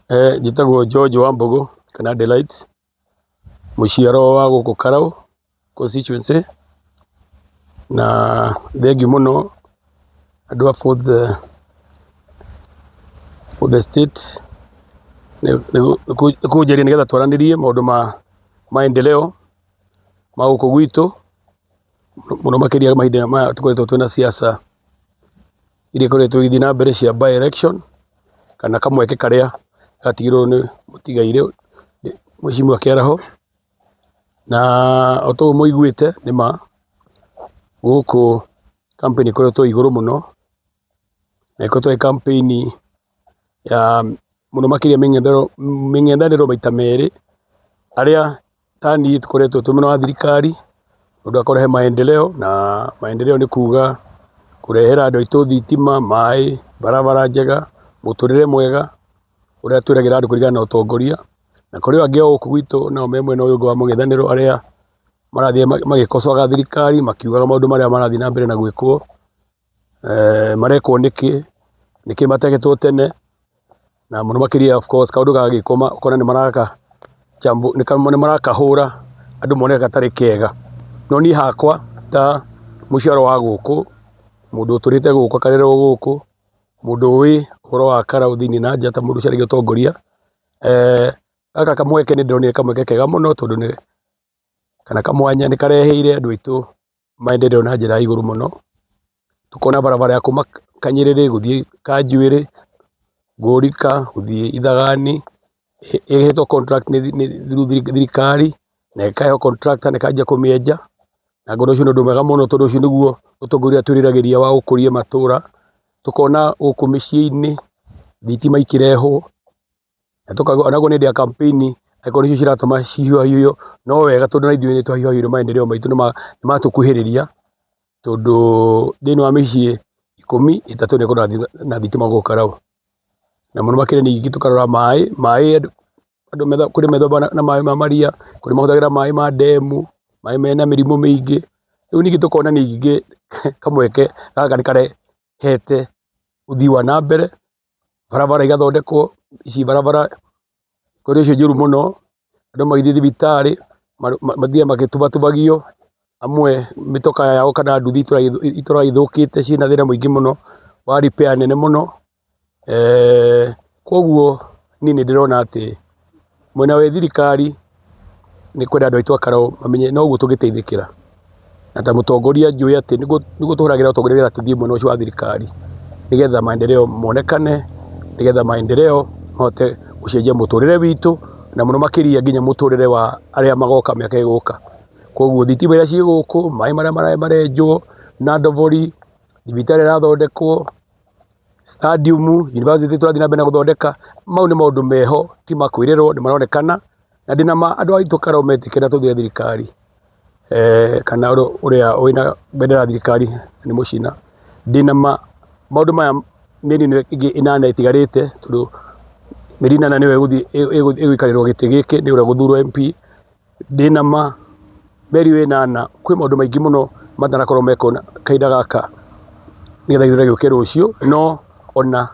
Njĩtagwo George Wambũgũ kana Delight, mũciarwo wa gũkũ Karaũ constituency, na thengiũ mũno andũ a Fourth Estate nĩ kũnjaria nĩgetha twaranĩrie maũndũ ma maendeleo ma gũkũ gwitũ, mũno makĩria mahinda maya tũkoretwo twĩna siasa iria ikoretwo igĩthiĩ na mbere cia by election, kana kamweke karĩa gatigirwo nĩ mũtigairĩ Mheshimiwa Kĩaraho. Na o ta ũguo mũiguĩte nĩ ma, gũkũ campaign ĩkoretwo ĩ igũrũ mũno, na ĩkoretwo ĩ campaign ya mũno makĩria mĩng'ethanĩro maita merĩ, arĩa ta niĩ tũkoretwo twĩ mwena wa thirikari, ũndũ wa kũrehe maendeleo na maendeleo nĩ kuga kũrehera andũ aitũ thitima, maĩ, barabara njega, mũtũrĩre mwega ũrĩa twĩragĩra andũ kũringana na ũtongoria. Na kũrĩ angĩ o gũkũ gwitũ nao me mwena ũyũ ũngĩ wa mũng'ethanĩro arĩa marathiĩ magĩkocoaga thirikari makiugaga maũndũ marĩa marathiĩ na mbere na gwĩkwo, marekwo nĩkĩ, nĩkĩ matekĩtwo tene, na mũno makĩria of course kaũndũ gagĩkwo ũkona nĩ marakahũra andũ mone gatarĩ kega. No niĩ hakwa ta mũciarwo wa gũkũ, mũndũ ũtũrĩte gũkũ akarererwo gũkũ, mũndũ ũĩ ũhoro wa Karaũ thĩiniĩ na nja ta mũndũ ũcaragia ũtongoria, gaka kamweke nĩ ndĩronire kamweke kega mũno tondũ nĩ, kana kamwanya nĩ kareheire andũ aitũ maendeleo na njĩra ya igũrũ mũno. Tũkona barabara ya kuma Kanyĩrĩrĩ gũthiĩ Kanjuĩrĩ, Ngũrika gũthiĩ Ithagani, ĩhetwo contract nĩ thirikari na ĩkaheo contractor na ĩkanjia kũmĩenja, na ngona ũcio nĩ ũndũ mwega mũno tondũ ũcio nĩguo ũtongoria twĩriragĩria wa gũkũria matũra. Tũkona gũkũ mĩciĩ-inĩ thitima ikĩrehwo. Na onakorwo nĩ hĩndĩ ya campaign angĩkorwo nĩcio ciratũma cihiũhahiũhio, no wega tondũ ona ithuĩ nĩ twahiũhahiũrio maendeleo maitũ nĩ matũkuhĩrĩria, tondũ thĩinĩ wa mĩciĩ 10, ĩtatũ nĩ ĩkoragwo na thitima gũkũ Karaũ. Na mũno makĩria ningĩ tũkarora maĩ, maĩ andũ kũrĩ methambaga na maĩ ma maria, kũrĩ mahũthagĩra maĩ ma ndemu, maĩ mena mĩrimũ mĩingĩ. Rĩu ningĩ tũkona ningĩ kamweke gaka nĩ karehete ũthii wa na mbere. Barabara igathondekwo, ici barabara kũrĩ icio njũru mũno, andũ magĩthiĩ thibitarĩ mathiaga magĩtubatubagio, amwe mĩtokaa yao kana nduthi itũraga ithũkĩte ciĩna thĩna mũingĩ mũno wa repair nene mũno. Koguo niĩ nĩ ndĩrona atĩ mwena wa thirikari nĩ kwenda andũ aitũ a Karaũ mamenye noguo tũngĩteithĩkĩra. Na ta mũtongoria njũĩ atĩ nĩguo tũhũragĩra ũtongoria nĩgetha tũthiĩ mwena ũcio wa thirikari, nĩgetha maendeleo monekane, nĩgetha maendeleo mahote gũcenjia mũtũrĩre witũ, na mũno makĩria nginya mũtũrĩre wa arĩa magoka mĩaka ĩgũka. Koguo thitima iria ciĩ gũkũ, maĩ marĩa marenjwo na ndobori, thibitarĩ ĩrathondekwo, stadium, university tũrathiĩ na mbere na gũthondeka, mau nĩ maũndũ meho ti ma kwĩrĩrwo nĩ maronekana, na ndĩna ma andũ aitũ Karaũ metĩkĩra tũthiĩ thirikari kana ũrĩa wĩna bendera ya thirikari nĩ Mũchina, ndĩna ma maũndũ maya mĩeri ĩno ĩngĩ 8 ĩtigarĩte tondũ mĩeri 8 nĩyo ĩgũthiĩ ĩgũikarĩrwo gĩtĩ gĩkĩ nĩ ũrĩa ũgũthurwo MP, ndĩna ma mĩeri ĩyo 8 kwĩ maũndũ maingĩ mũno matanakorwo mekwo kahinda gaka nĩgetha gĩthurano gĩũke rũciũ, no ona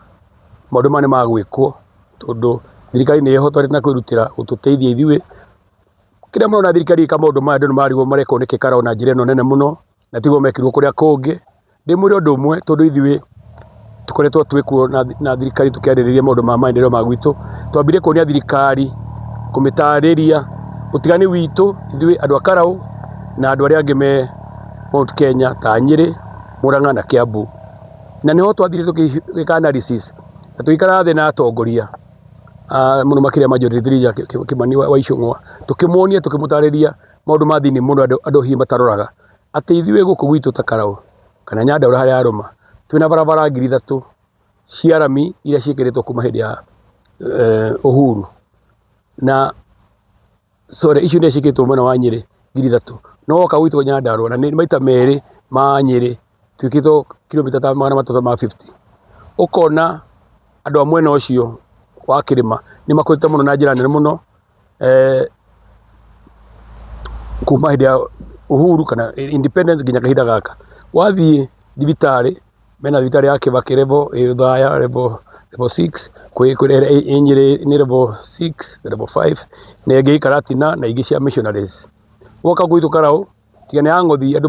maũndũ maya nĩ magwĩkwo tondũ thirikari nĩ ĩhotorete na kwĩrutĩra gũtũteithia ithuĩ. Kĩrĩa mũrona thirikari ĩgĩka maũndũ maya andũ nĩ mararigwo marekwo nĩkĩ Karau na njĩra ĩno nene mũno, na tiguo mekirwo kũrĩa kũngĩ. Ndĩmwĩre ũndũ ũmwe tondũ ithuĩ tũkoretwo twĩ kuo na thirikari tũkĩarĩrĩria maũndũ ma maendeleo ma gwitũ, twambire kuonia thirikari kũmĩtarĩria ũtiganu witũ ithuĩ andũ a Karau na andũ arĩa angĩ me Mount Kenya ta Nyĩrĩ, Mũrang'a na Kiambu. Na nĩho twathire tũgĩka analysis na tũgĩikara thĩ na atongoria mũno makĩria Majority Leader Kimani wa Ichung'wa, tũkĩmuonia tũkĩmũtarĩria maũndũ ma thĩiniĩ mũno andũ hihi mataroraga. Atĩ ithuĩ gũkũ gwitũ ta Karaũ kana Nyandarũa harĩa yarũma, twĩna barabara 3000 cia rami iria ciĩkĩrĩtwo kuma hĩndĩ ya Uhuru. Na sorry icio nĩ ciĩkĩrĩtwo mwena wa Nyĩrĩ 3000. No woka gwitũ Nyandarũa na nĩ maita merĩ ma Nyĩrĩ twĩkĩtwo kilomita ta 350. Ũkona andũ a mwena ũcio wa kĩrĩma nĩ makũrĩte mũno na njĩra nene mũno kuma hĩndĩ ya Uhuru kana independence nginya kahinda gaka. Wathiĩ thibitarĩ, mena thibitarĩ ya Kibaki level ĩ Othaya level 6, Kwĩ ĩ Nyĩrĩ nĩ level 6, level 5 na ĩngĩ ĩ Karatina na ingĩ cia missionaries. Woka gwitũ Karaũ tiga nĩ ya Ng'othi andũ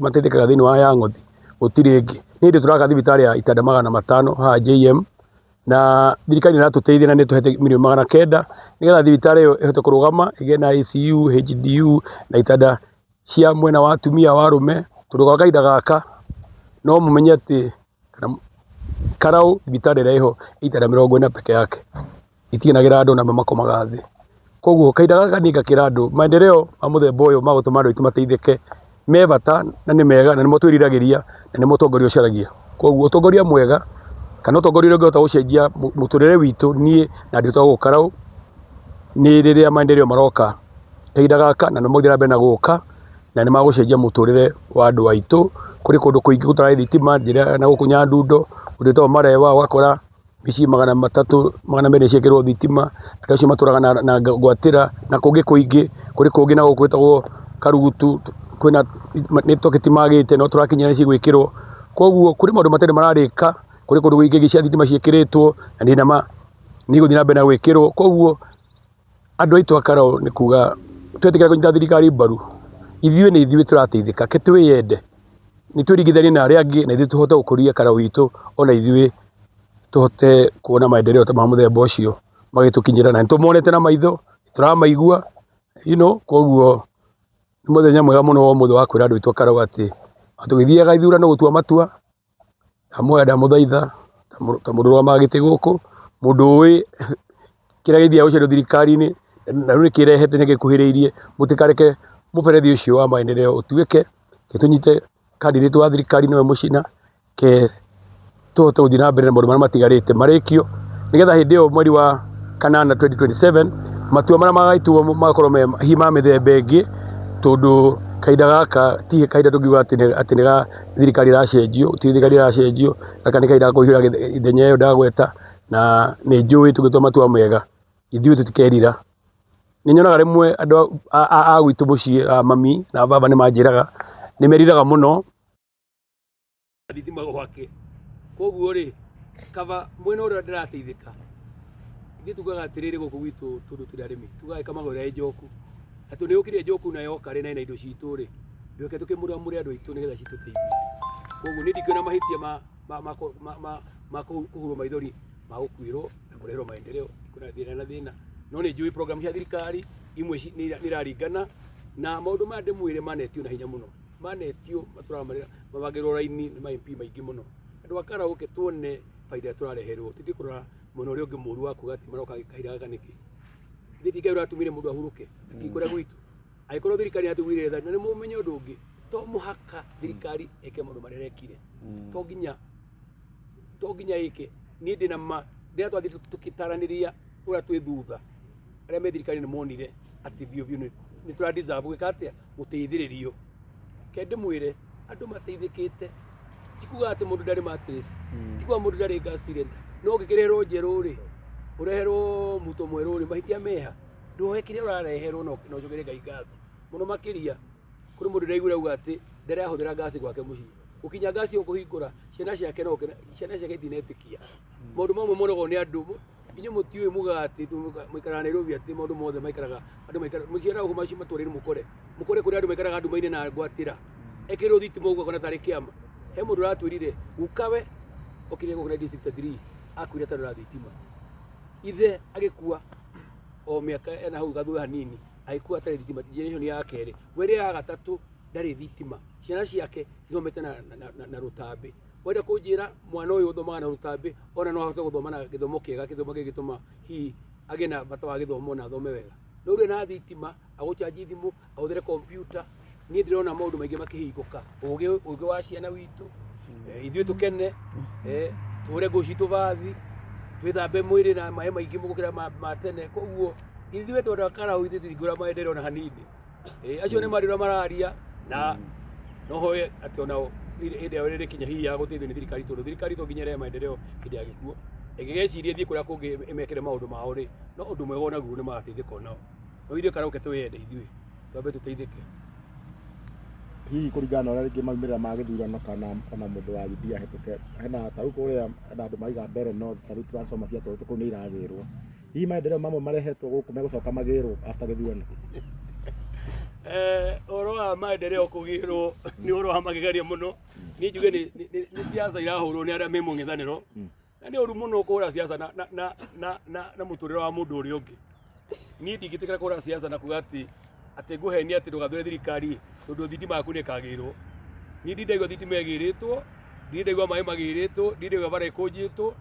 mateithĩkaga thĩinĩ wa ya Ng'othi gũtirĩ ĩngĩ. Nĩ hĩndĩ tũraka thibitarĩ ya itanda 500 haha JM na thirikari nĩ ĩratũteithia na nĩ ĩtũhete mirioni 900 nĩgetha thibitarĩ ĩyo ĩhote kũrũgama ĩgĩe na ICU, HDU na itanda cia mwena wa atumia wa arũme tondũ gwa kahinda gaka no mũmenye atĩ Karaũ thibitarĩ ĩrĩa ĩho ĩ itanda 40 peke yake itikinagĩra andũ na amwe makomaga thĩ. Koguo kahinda gaka niĩ ngakĩra andũ maendeleo ma mũthemba ũyũ ma gũtũma andũ aitũ mateithĩke me bata na nĩ mega na nĩmo twĩriragĩria na nĩmo ũtongoria ũcaragia. Koguo ũtongoria mwega kana ũtongoria ũrĩa ũngĩhota gũcenjia mũtũrĩre witũ niĩ na andũ aitũ a gũkũ Karaũ nĩ rĩrĩa maendeleo maroka kahinda gaka na nĩmo magũthiĩ na mbere na gũka na nĩ magũcenjia mũtũrĩre wa andũ aitũ. Kũrĩ kũndũ kũingĩ gũtarĩ thitima njĩra na gũkũ Nyandundo kũndũ gwĩtagwo Marewa ũgakora mĩciĩ 300 200 ciekĩrwo thitima, andũ acio matũraga na ngwatĩra na kũngĩ kũingĩ. Kũrĩ kũngĩ na gũkũ gwĩtagwo Karugutu kwĩna network timagĩte no tũrakinyĩra nĩ cigwĩkĩrwo. Koguo kũrĩ maũndũ matarĩ mararĩka, kũrĩ kũndũ kũingĩ cia thitima ciĩkĩrĩtwo na ndĩ na ma nĩ igũthiĩ na mbere na gwĩkĩrwo. Koguo andũ aitũ a Karau nĩ kuga twetĩkĩra kũnyita thirikari mbaru, ithuĩ nĩ ithuĩ tũrateithĩka, reke twĩyende, nĩ twĩringithanie na arĩa angĩ na ithuĩ tũhote gũkũria Karau itũ ona ithuĩ tũhote kuona maendeleo ta ma mũthemba ũcio magĩtũkinyĩra na nĩ tũmonete na maitho, nĩ tũramaigua you know, koguo nĩ mũthenya mwega mũno wa ũmũthĩ wa kwĩra andũ aitũ a Karau atĩ tũgĩthiaga ithurano gũtua matua, ndamũhoya ndamũthaitha ta mũndũ ũrũgamaga gĩtĩ gũkũ, mũndũ ũĩ kĩrĩa gĩthiaga gũcario thirikari-inĩ na rĩu nĩkĩrehete na gĩkuhĩrĩirie, mũtikareke mũberethi ũcio wa maendeleo ũtuĩke, reke tũnyite candidate wa thirikari nĩwe Mũchina, reke tũhote gũthiĩ na mbere na maũndũ marĩa matigarĩte marĩkio, nĩgetha hĩndĩ ĩyo mweri wa kanana 2027 matua marĩa magatuo magakorwo me hihi ma mĩthemba ĩngĩ, tondũ kahinda gaka ti kahinda tũngiuga atĩ nĩ ga thirikari ĩracenjio, ti thirikari ĩracenjio, gaka nĩ kahinda ga kũihũra ithenya ĩyo ndagweta, na nĩ njũĩ tũngĩtua matua mega ithuĩ tũtikerira. Nĩ nyonaga rĩmwe andũ a gwitũ mũciĩ a mami na baba nĩ manjĩraga nĩ meriraga mũno. Thitima gwake koguo rĩ kaba mwena ũrĩa ndĩrateithĩka ithuĩ tugaga atĩrĩrĩ gũkũ gwitũ tondũ tũrĩ arĩmi tugaga ĩkamagwo ĩrĩa njoku na tondũ nĩyũkire njoku na yoka rĩ na ĩna indo citũ rĩ ndũreke tũkĩmũramũre andũ aitũ nĩgetha citũteithie. Koguo niĩ ndikuona mahĩtia ma kũhurwo maithori ma gũkuĩrwo na kũreherwo maendeleo ndikuona thĩna na thĩna no nĩ njũĩ program cia thirikari imwe nĩ iraringana na maũndũ maya ndĩmwĩre manetio na hinya mũno. Manetio matũraga marĩa mabangĩrwo raini nĩ ma MP maingĩ mũno. Andũ a Karaũke tuone baida ĩrĩa tũrareherwo tũtige kũrora mwena ũrĩa ũngĩ mũru wa kuga atĩ maroka kahinda gaka nĩkĩ. Githĩ ti Ngai ũratũmire mũndũ ahurũke na ti kũrĩa gwitũ? Angĩkorwo thirikari nĩ yatũiguĩire tha, na nĩ mũmenye ũndũ ũngĩ, to mũhaka thirikari ĩke maũndũ marĩa ĩrekire. To nginya to nginya ĩke. Niĩ ndĩna ma rĩrĩa twathiĩ tũgĩtaranĩria ũrĩa twĩ thutha, arĩa me thirikari nĩ monire atĩ biũ biũ nĩ tũra deserve gwĩka atĩa? Gũteithĩrĩrio. Reke ndĩmwĩre andũ mateithĩkĩte ti kuga atĩ mũndũ ndarĩ mattress, ti kuga mũndũ ndarĩ gas cylinder, no ũngĩkĩreherwo njerũ rĩ, ũreherwo muto mwerũ rĩ, mahĩtia meha? Ndũoe kĩrĩa ũrareherwo na ũcokerie Ngai ngatho. Mũno makĩria kũrĩ mũndũ ndĩraiguire auga atĩ ndarĩ ahũthĩra gas gwake mũciĩ. Gũkinya gas ĩyo kũhingũra ciana ciake no ciana ciake itinetĩkia. Maũndũ mamwe monagwo nĩ andũ Inyuĩ mũtiũĩ mugaga atĩ mũikaraga Nairobi atĩ maũndũ mothe maikaraga andũ maikaraga mũciaraga gũkũ macio matũũra-inĩ mũkore mũkore kũrĩa andũ maikaraga nduma-inĩ na ngwatĩra ekĩrĩrwo thitima ũguo akona tarĩ kĩama. He mũndũ ũratwĩrire gukawe okire gũkũ 1963 akuire atarĩ na thitima. Ithe agĩkua o mĩaka ena hau gathutha hanini agĩkua atarĩ thitima generation ya kerĩ. We rĩ ya gatatũ ndarĩ thitima. Ciana ciake ithomete na rũtambĩ. Wenda kũnjĩra mwana ũyũ ũthomaga na rũtambĩ ona no ahote gũthoma na gĩthomo kĩega, gĩthomo gĩngĩtũma hihi agĩe na bata wa gĩthomo na athome wega. No ũrĩa na thitima, agũcanji thimũ, ahũthĩre kompiuta, niĩ ndĩrona maũndũ maingĩ makĩhingũka. Ũgĩ, ũgĩ wa ciana witũ, ithuĩ tũkene, tũhũre nguo citũ bathi, twĩthambe mwĩrĩ na maĩ maingĩ gũkĩra ma tene. Koguo ithuĩ twenda karau ithuĩ tũtingĩũra maendeleo ona hanini. Ĩĩ acio nĩ marĩ mararia na no hoe atĩ onao hĩndĩ yao ĩrĩkinya hihi ya gũteithio nĩ thirikari tondũ thirikari to nginya ĩrehe maendeleo hĩndĩ ya gĩkuũ. Ĩngĩgeciria ĩthiĩ kũrĩa kũngĩ ĩmekĩre maũndũ mao rĩ, no ũndũ mwega onaguo nĩ magateithĩka onao. No ithuĩ karauke twĩyende ithuĩ twambe tũteithĩke. Hihi kũringana na ũrĩa rĩngĩ maumĩrĩra ma gĩthurano kana ona mũndũ wa UDA ahĩtũke, hena ta rĩu kũrĩa hena andũ marauga Mbeere North ta rĩu transformer ciatwarĩtwo kũu nĩ iragĩrwo. Hihi maendeleo mamwe marehetwo gũkũ megũcoka magĩrwo after gĩthurano? Ũhoro wa maendeleo kũgĩrwo nĩ ũhoro wa magegania mũno. Niĩ njuge nĩ siasa irahũrwo nĩ arĩa me mũng'ethanĩro. Na nĩ ũru mũno kũhũra siasa na na na na na, na mũtũrĩre wa mũndũ ũrĩa ũngĩ. Niĩ ndingĩtĩkĩra kũhũra siasa na kuga atĩ atĩ ngũhenia atĩ ndũgathure thirikari tondũ thitima yaku nĩ ĩkagĩrwo. Niĩ ndirĩ ndaigua thitima ĩgĩrĩtwo, ndirĩ ndaigua maĩ magĩrĩtwo, ndirĩ ndaigua bara ĩkũnjĩtwo.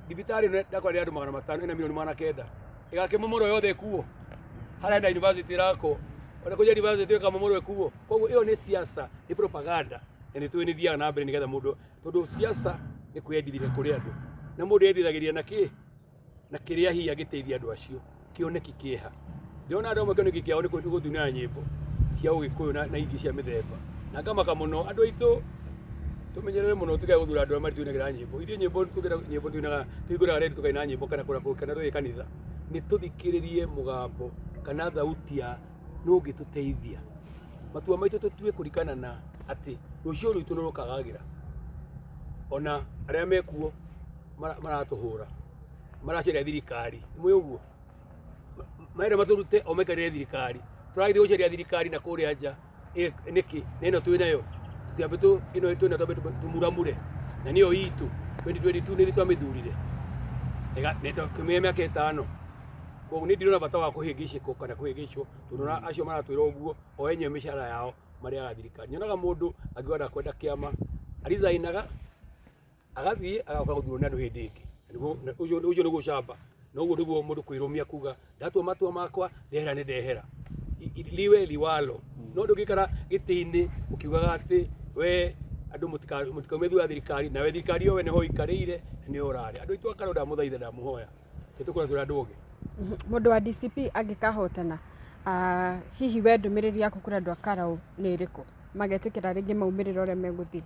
Thibitarĩ ĩno ndakora nĩ andũ 500 ĩna mirioni 900. Ĩgakĩmomorwo yothe ĩkuo. Harĩa hena university ĩrakwo, ona kũnja university ĩkamomorwo ĩkuo. Koguo ĩyo nĩ siasa, nĩ propaganda na nĩ tũĩ nĩ ĩthiaga na mbere nĩgetha mũndũ tondũ siasa nĩ kwĩyendithĩria kũrĩ andũ na mũndũ eyendithagĩria na kĩ na kĩrĩa hihi angĩteithia andũ acio kĩoneki kĩeha ndĩrona andũ amwe kĩoneki kĩao nĩ gũtunĩra nyĩmbo cia ũgĩkũyũ na ingĩ cia mĩthemba na ngamaka mũno andũ aitũ tũmenyerere mũno tũtige gũthura andũ arĩa marĩtuinagĩra nyĩmbo ithuĩ nyĩmbo tũngĩenda nyĩmbo tuinaga tũhingũraga redio tũkaina nyĩmbo kana kũrĩa kana tũthiĩ kanitha nĩ tũthikĩrĩrie mũgambo kana thauti ya nũ ũngĩtũteithia matua maitũ tũtue kũringana na atĩ rũciũ rwitũ nĩ rũkagagĩra ona arĩa mekuo maratũhũra maracaria thirikari nĩ mũĩ ũguo marenda matũrute o maikarĩre thirikari tũragĩthiĩ gũcaria thirikari na kũrĩa nja nĩkĩ na ĩno twĩ nayo tũtiambe ĩno twĩ nayo twambe tũmuramure na nĩyo itũ 2022 nĩ ithuĩ twamĩthurire tũkĩmĩhe mĩaka 5. Koguo niĩ ndirona bata wa kũhĩngĩcĩkwo kana kũhĩngĩcwo tondũ ona acio maratwĩra ũguo o enyewe mĩcara yao marĩaga thirikari. Nyonaga mũndũ angiuga ndakwenda kĩama arizainaga agathiĩ agoka gũthurwo nĩ andũ hĩndĩ ĩngĩ. Ũcio nĩguo ũcamba na ũguo nĩguo mũndũ kwĩrũmia kuga ndatua matua makwa ndehera nĩ ndehera. Liwe liwalo. No ndũngĩikara gĩtĩ-inĩ ũkiugaga atĩ we andũ mũtikaume thutha wa thirikari nawe thirikari ĩyo we nĩho ũikarĩire na nĩyo ũrarĩa. Andũ aitũ a Karũrũ ndamũthaitha ndamũhoya. Tũkũra tũrĩ andũ ogĩ. Mũndũ wa DCP angĩkahotana, hihi we ndũmĩrĩri yaku kũrĩ andũ a Karau nĩ ĩrĩkũ? Magetĩkĩra rĩngĩ maumĩrĩra ũrĩa megũthiĩ?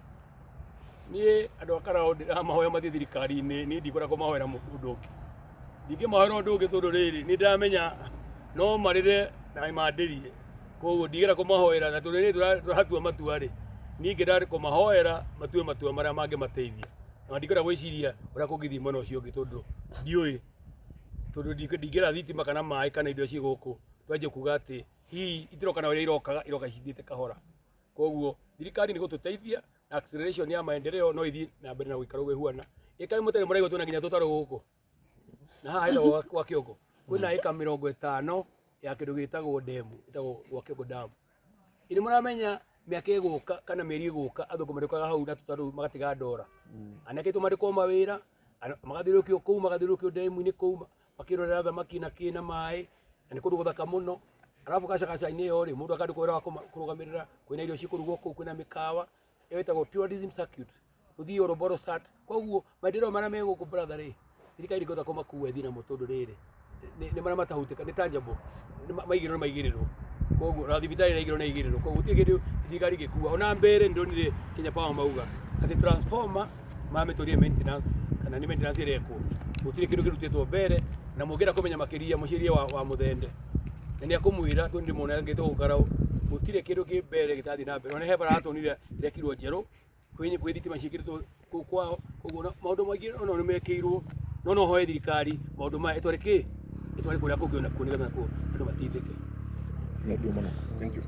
Niĩ andũ a Karau ndĩramahoya mathiĩ thirikari-inĩ, niĩ ndikwenda kũmahoera ũndũ ũngĩ. Ndingĩmahoera ũndũ ũngĩ tondũ rĩrĩ, nĩ ndĩramenya no marĩre na mandĩrie. Koguo ndingĩenda kũmahoera na tondũ rĩrĩ tũratua matua rĩ, niĩ ingĩenda kũmahoera matue matua marĩa mangĩmateithia. Na ndingĩenda gwĩciria ũrĩa kũngĩthiĩ mwena ũcio ũngĩ tondũ ndiũĩ. Tondũ ndingĩra thitima kana maĩ kana indo ciĩ gũkũ twanjie kuga atĩ hihi itiroka na ũrĩa irokaga, iroka cithiĩte kahora. Koguo thirikari nĩ gũtũteithia na acceleration ya maendeleo no ĩthiĩ na mbere na gũikara ũguo ĩhuana. Ĩkaĩ mũtarĩ mũraigua twĩna nginya tũtarũ gũkũ. Na haha hetagwo gwa Kĩongo. Kwĩna ĩka 50 ya kĩndũ gĩtagwo ndemu, ĩtagwo gwa Kĩongo dam. Nĩ mũramenya mĩaka ĩgũka kana mĩeri ĩgũka athũngũ marĩũkaga hau na tũtarũ magatiga ndora. Anake aitũ marĩkwo mawĩra, magathiũrũrũkio kũu, magathiũrũrũkio ndemu-inĩ kũu makĩrorera thamaki na kĩ na maĩ, na nĩ kũndũ gũthaka mũno. Arabu gacagaca-inĩ ĩyo rĩ, mũndũ akandĩkwo wĩra wa kũrũgamĩrĩra, kwĩna irio cikũrugwo kũu, kwĩna mĩkawa, ĩyo ĩtagwo tourism circuit. Ũthiĩ Oromboro Sat. Koguo maendeleo marĩa me gũkũ brother rĩ, thirikari ndĩngĩhota kũmakua ĩthiĩ namo tondũ rĩrĩ, nĩ marĩa matahutĩka, nĩ tangible, maigĩrĩrwo nĩ maigĩrĩrwo. Koguo na thibitarĩ ĩraigĩrĩrwo nĩ yaigĩrĩrwo. Koguo gũtirĩ kĩndũ thirikari ĩngĩkua. Ona mbere nĩ ndonire Kenya Power mauga atĩ transformer mamĩtwarire maintenance kana nĩ maintenance ĩrekwo. Gũtirĩ kĩndũ kĩrutĩtwo mbere na mũngĩenda kũmenya makĩria mũcirie wa Mũthende. Na nĩ ekũmwĩra tondũ ndĩmuona angĩte gũkũ Karau, gũtirĩ kĩndũ kĩ mbere gĩtathiĩ na mbere. Ona he bara tuonire ĩrekirwo njerũ, kwĩ thitima ciĩkĩrĩtwo kũu kwao, koguo maũndũ maingĩ ona nĩ mekĩirwo, no no hoe thirikari maũndũ maya ĩtware kĩ, ĩtware kũrĩa kũngĩ onakuo nĩgetha nakuo andũ mateithĩke. Thengiũ mũno. Thank you.